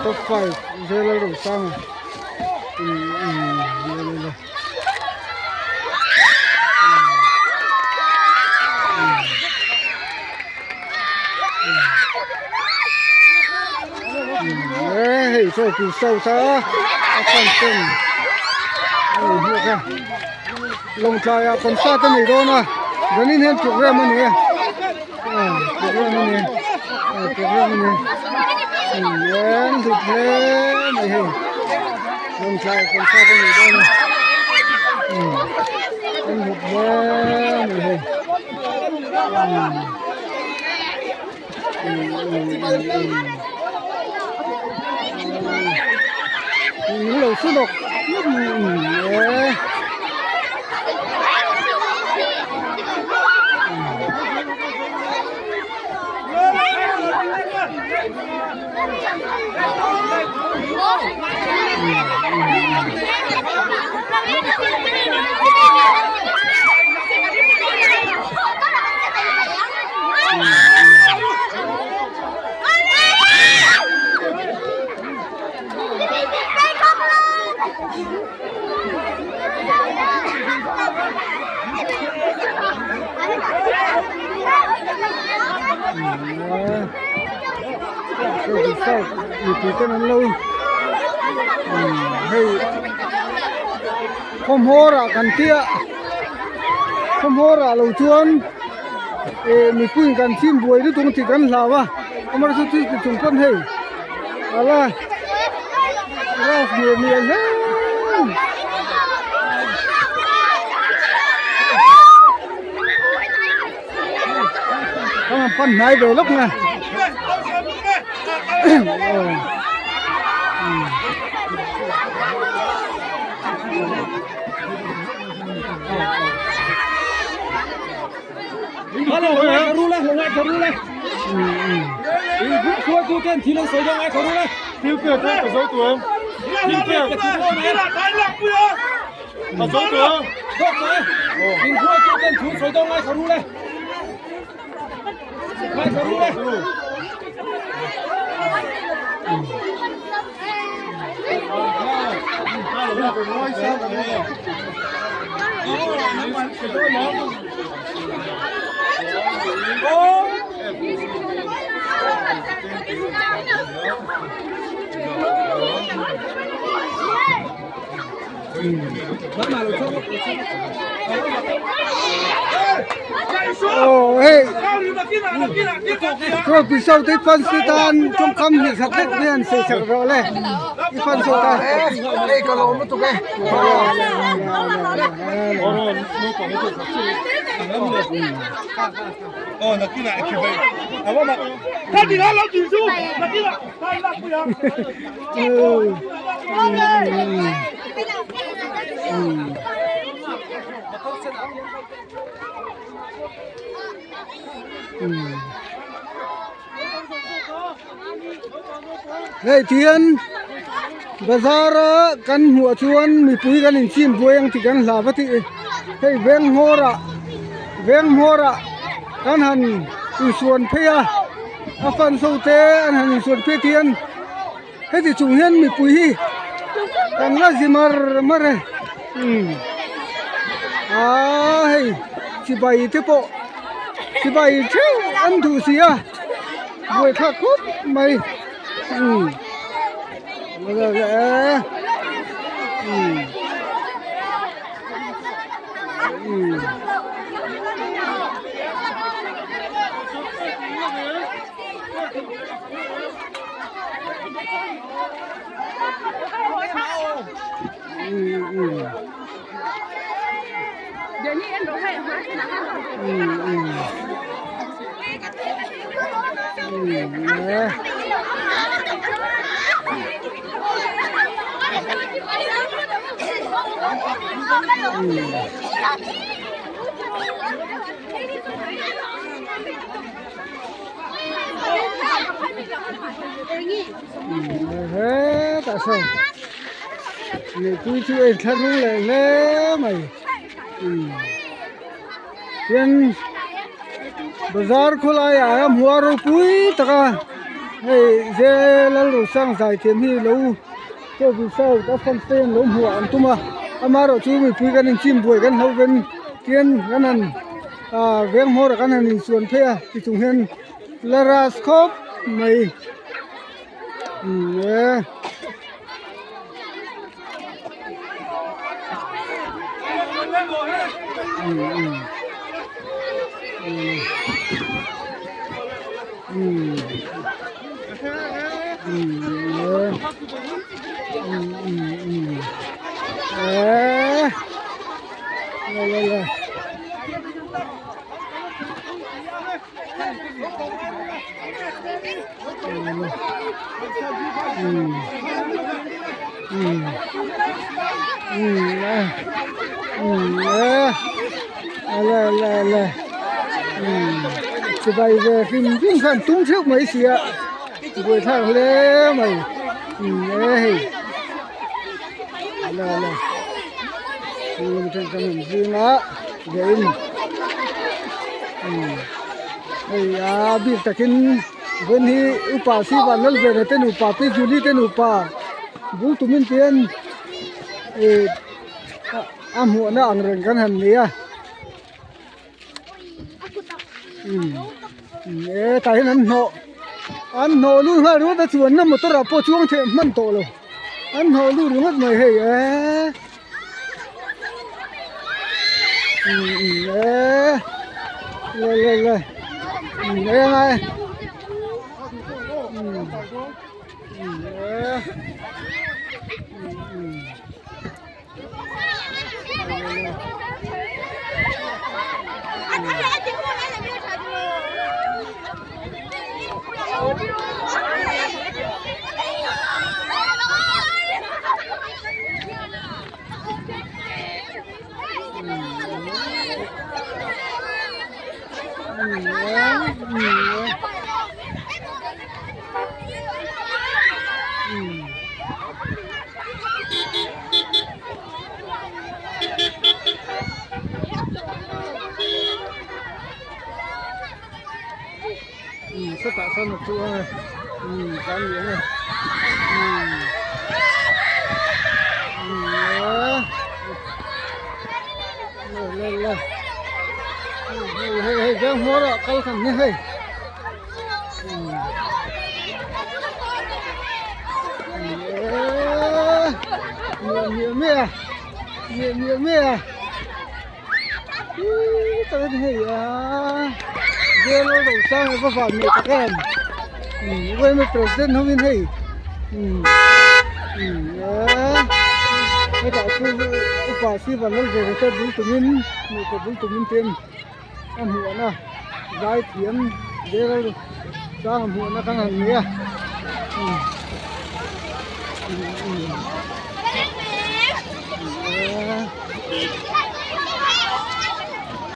Top 5 Lalrosanga umm le. Hei chaw pui south a a fan ten a ni hmuak a lawngtlai ah concert a nei dawn a zanin hian program a ni a program a ni a program a ni an hlut hle mai hei. Lawngtlai concert a nih dawn a an hlut hle mai hei min lo su nawk nawk mai e. Mipui ten an lo hei khawmhawr ah kan tia khawmhawr ah lo chuan eh mipui in kan chim buai lutuk ang tih kan hlau a amaherawhchu chu ti chung pawn hei ala rough mial mial hle a ni. Ka han pan hnai ve lawk nge. Aw hei chaw pui te fans te tan tawngkam hnih khat hlek hian sawi sak rawh le i fans ho tan hei ka lawm lutuk e Hei tihian bazar a kan hmuh chuan mipui kan inchim buai ang tih kan hlau va tih hei veng hmawr ah veng hmawr ah kan han insuan phei a a fan ho te an han insuan phei tihian heti chung hian mipui hi kan la zi mar mar e umm aaa hei chibai te pawh chibai theuh an duh si a buaithlak khawp mai umm umm umm. Hetah sawn mipui chu a inthlahrung leh hle mai tin bazar khawlaiah hian hmuh a ropui tak a. Hei Lalrosang zaithiam hi lo Covid south a fans te hian lo hmuh an tum a amaherawh chu mipui kan inchim buai kan hlo ven tian kan han ah veng hmawr ah kan han insuan phei a ti chung hian la ras khawp mai umm e. Chibai ve hrim hrim khan tum theuh mai si a buaithlak hle mai e hei la la zinga vein hei a bik takin vawiin hi upa siva lal ve te nupa pi Julie te nupa bul tumin tian ih a hmuhna ang reng kan han nei a e tah hian an hnawh an hnawh lut nghal ringawt a chuanna motor ah pawh chuang theih hman tawh lo an hnawh lut ringawt mai hei e e le le le e ngai Sawtah sawn a chuang a tlan liam a la la hei hei hei veng hmawr ah kal khan ni hei. President hovin hei hetah chu upa siva lal ve ve te bul tumin nupa bul tumin te a hmuhna zai thiam vel sang a hmuhna kan han nei a umm.